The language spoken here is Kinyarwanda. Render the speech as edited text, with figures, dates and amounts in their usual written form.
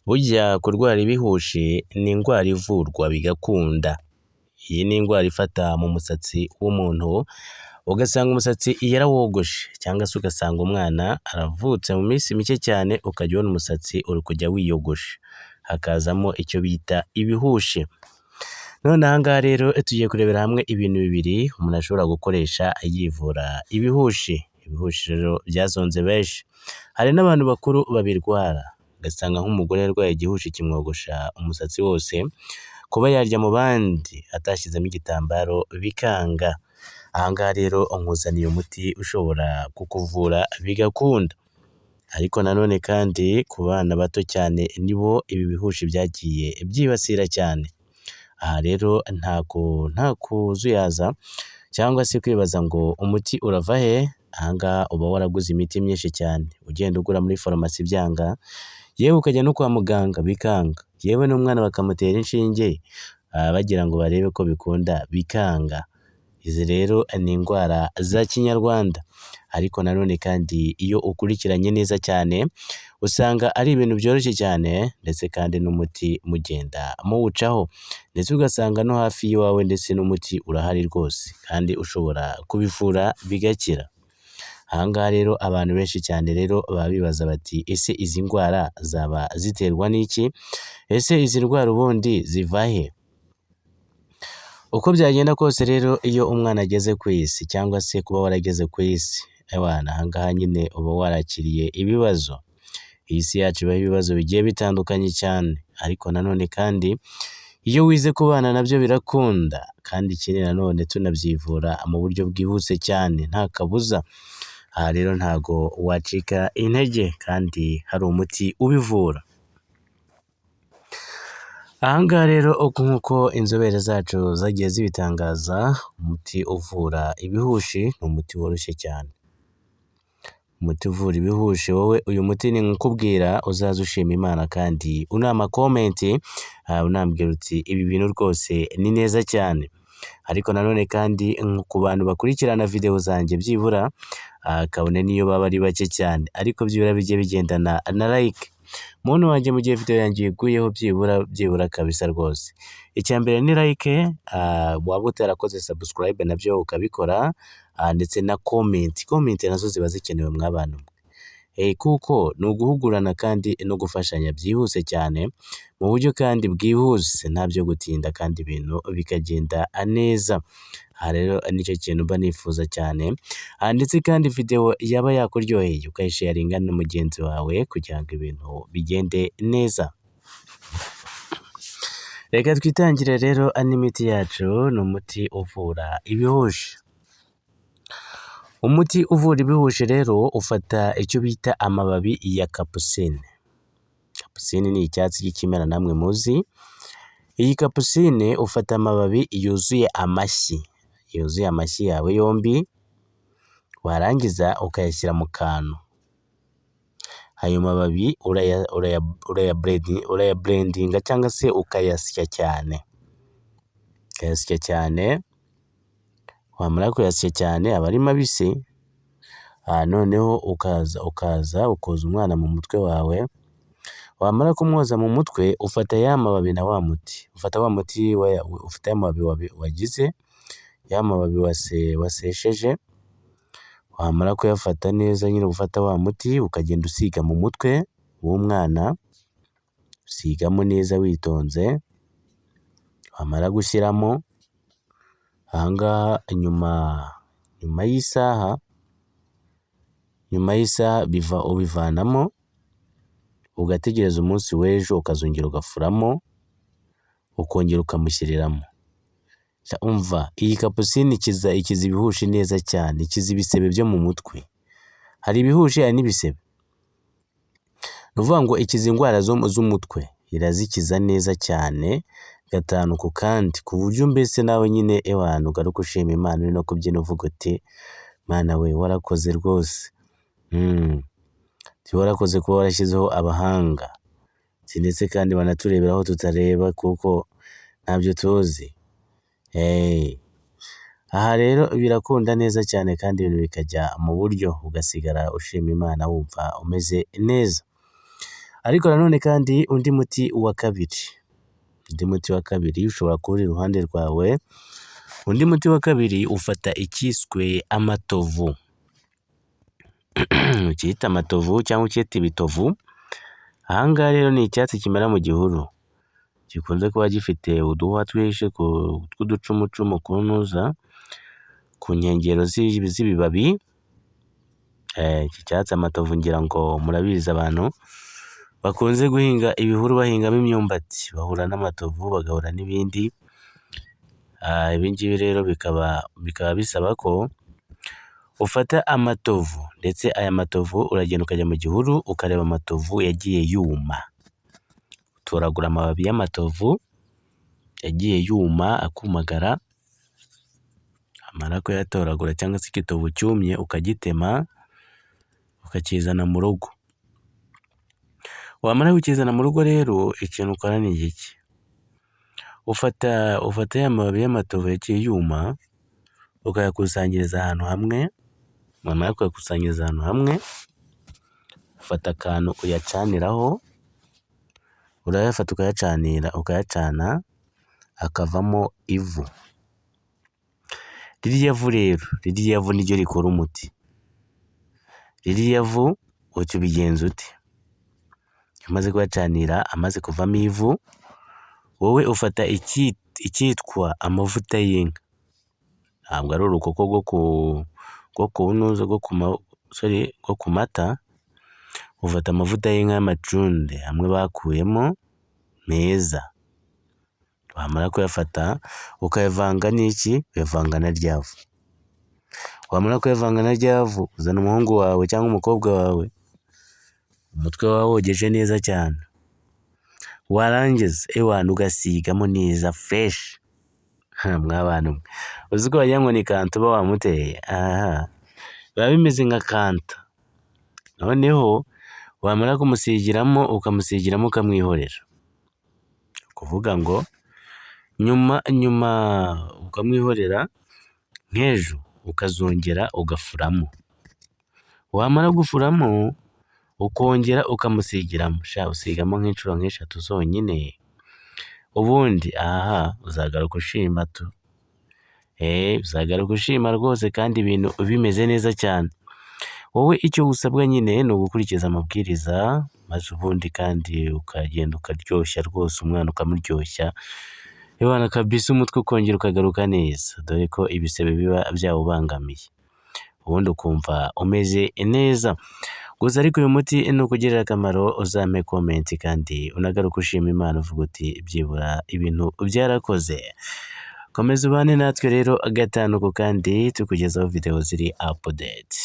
Burya kurwara ibihushi ni indwara ivurwa bigakunda, iyi ni indwara ifata mu musatsi w'umuntu, ugasanga umusatsi yarawogoshe cyangwa se ugasanga umwana aravutse mu minsi mike cyane ukajya ubona umusatsi uri kujya wiyogosha, hakazamo icyo bita ibihushi. None aha ngaha rero tugiye kurebera hamwe ibintu bibiri umuntu ashobora gukoresha yivura ibihushi, ibihushi rero byazonze benshi, hari n'abantu bakuru babirwara, ugasanga nk'umugore yarwaye igihushi kimwogosha umusatsi wose, kuba yarya mu bandi atashyizemo igitambaro bikanga. Aha ngaha rero nkuzaniye umuti ushobora kukuvura bigakunda, ariko nanone kandi ku bana bato cyane nibo ibi bihushi byagiye byibasira cyane. Aha rero nta kuzuyaza cyangwa se kwibaza ngo umuti urava he, aha ngaha uba waraguze imiti myinshi cyane, ugenda ugura muri farumasi byanga, yewe ukajya no kwa muganga bikanga, yewe n'umwana bakamutera inshinge bagira ngo barebe ko bikunda bikanga. Izi rero ni indwara za kinyarwanda, ariko nanone kandi iyo ukurikiranye neza cyane, usanga ari ibintu byoroshye cyane ndetse kandi n'umuti mugenda muwucaho, ndetse ugasanga no hafi y'iwawe ndetse n'umuti urahari rwose kandi ushobora kubivura bigakira. Aha ngaha rero abantu benshi cyane rero baba bibaza bati ese izi ndwara zaba ziterwa n'iki? Ese izi ndwara ubundi ziva he? Uko byagenda kose rero iyo umwana ageze ku isi cyangwa se kuba warageze ku isi, ewana aha ngaha nyine uba warakiriye ibibazo. Iyi si yacu ibaho ibibazo bigiye bitandukanye cyane, ariko nanone kandi iyo wize kubana nabyo birakunda, kandi ikindi nanone tunabyivura mu buryo bwihuse cyane nta kabuza. Aha rero ntago wacika intege kandi hari umuti ubivura. Aha ngaha rero nk'uko inzobere zacu zagiye zibitangaza, umuti uvura ibihushi ni umuti woroshye cyane. Umuti uvura ibihushi wowe uyu muti ninkukubwira uzaze ushima Imana kandi unampa comment, unambwira uti ibi bintu rwose ni neza cyane. Ariko nanone kandi ku bantu bakurikirana video zanjye byibura, kabone n'iyo baba ari bake cyane, ariko byibura bijye bigendana na like. Muntu wanjye mu gihe video yanjye iguyeho byibura byibura kabisa rwose, icya mbere ni like, waba utarakoze subscribe nabyo ukabikora, ndetse na comment, comment nazo ziba zikenewe mwa bantu mwe, kuko ni uguhugurana kandi no gufashanya byihuse cyane, mu buryo kandi bwihuse nta byo gutinda kandi ibintu bikagenda neza. Aha rero nicyo kintu mba nifuza cyane, ndetse kandi video yaba yakuryoheye ukayisharinga na mugenzi wawe kugira ngo ibintu bigende neza. Reka twitangire rero n'imiti yacu, ni umuti uvura ibihushi. Umuti uvura ibihushi rero ufata icyo bita amababi ya kapusine. Kapusine ni icyatsi cy'ikimera namwe muzi, iyi kapusine ufata amababi yuzuye amashyi, yuzuye amashyi yawe yombi, warangiza ukayashyira mu kantu. Ayo mababi urayablendinga cyangwa se ukayasya cyane, ukayasya cyane, wamara kuyasya cyane aba ari mabisi, noneho ukaza ukoza umwana mu mutwe wawe, wamara kumwoza mu mutwe ufata ya mababi na wa muti, ufata wa muti, ufata ya mababi wagize, ya mababi wasesheje, wamara kuyafata neza nyine ufata wa muti ukagenda usiga mu mutwe w'umwana, usigamo neza witonze, wamara gushyiramo, aha ngaha nyuma y'isaha, nyuma y'isaha ubivanamo, ugategereza umunsi w'ejo ukazongera ugafuramo, ukongera ukamushyiriramo. Umva iyi kapusine ikiza ibihushi neza cyane, ikiza ibisebe byo mu mutwe. Hari ibihushi hari n'ibisebe. Ni ukuvuga ngo ikiza indwara z'umutwe, irazikiza neza cyane gatanu ku kandi, ku buryo mbese nawe nyine ewana ugaruka ushima Imana uri no kubyina uvuga uti Mana we warakoze rwose, warakoze kuba warashyizeho abahanga, ndetse kandi banaturebera aho tutareba kuko ntabyo tuzi. Aha rero birakunda neza cyane kandi ibintu bikajya mu buryo, ugasigara ushima Imana wumva umeze neza. Ariko nanone kandi undi muti wa kabiri, undi muti wa kabiri ushobora kuba uri iruhande rwawe, undi muti wa kabiri ufata icyiswe amatovu, ucyite amatovu cyangwa ucyite ibitovu, aha ngaha rero ni icyatsi kimera mu gihuru, gikunze kuba gifite uduhwa twinshi tw'uducumucumu ku ntuza, ku nkengero z'ibibabi, iki cyatsi amatovu ngira ngo murabizi abantu bakunze guhinga ibihuru bahingamo imyumbati, bahura n'amatovu bagahura n'ibindi, ibi ngibi rero bikaba bisaba ko ufata amatovu ndetse aya matovu uragenda ukajya mu gihuru ukareba amatovu yagiye yuma, utoragura amababi y'amatovu yagiye yuma akumagara, wamara kuyatoragura cyangwa se igitovu cyumye ukagitema ukakizana mu rugo, wamara kukizana mu rugo rero ikintu ukora ni igiki, ufata ya mababi y'amatovu yagiye yuma ukayakusanyiriza ahantu hamwe, wamara kuyakusanyiriza ahantu hamwe, ufata akantu uyacaniraho, urayafata ukayacanira ukayacana akavamo ivu, ririya vu rero, ririya vu niryo rikora umuti, ririya vu uca ubigenza ute? Iyo umaze kuyacanira amaze kuvamo ivu, wowe ufata icyitwa amavuta y'inka, ntabwo ari urukoko rwo ku ntuza sorry rwo ku mata, ufata amavuta y'inka y'amacunde amwe bakuyemo meza, wamara kuyafata ukayavanga n'iki? Ukayavanga na rya vu, wamara kuyavanga na rya vu, uzana umuhungu wawe cyangwa umukobwa wawe, umutwe wawogeje neza cyane, warangiza ewana ugasigamo neza fresh, mwa bantu mwe uzi ko wagira ngo ni kanta uba wamuteye, aha biba bimeze nka kanta, noneho wamara kumusigiramo ukamusigiramo ukamwihorera, ni ukuvuga ngo nyuma nyuma ukamwihorera nk'ejo ukazongera ugafuramo, wamara gufuramo ukongera ukamusigiramo, sha usigamo nk'inshuro nk'eshatu zonyine, ubundi aha uzagaruka ushima tu, uzagaruka ushima rwose kandi ibintu bimeze neza cyane, wowe icyo usabwa nyine ni ugukurikiza amabwiriza, maze ubundi kandi ukagenda ukaryoshya rwose umwana ukamuryoshya, ewana kabisa umutwe ukongera ukagaruka neza, dore ko ibisebe biba byawubangamiye, ubundi ukumva umeze neza. Gusa ariko uyu muti nukugirira akamaro uzampe comment kandi unagaruke ushima Imana uvuga uti byibura ibintu byarakoze. Komeza ubane natwe rero gatanu ku kandi tukugezaho video ziri update.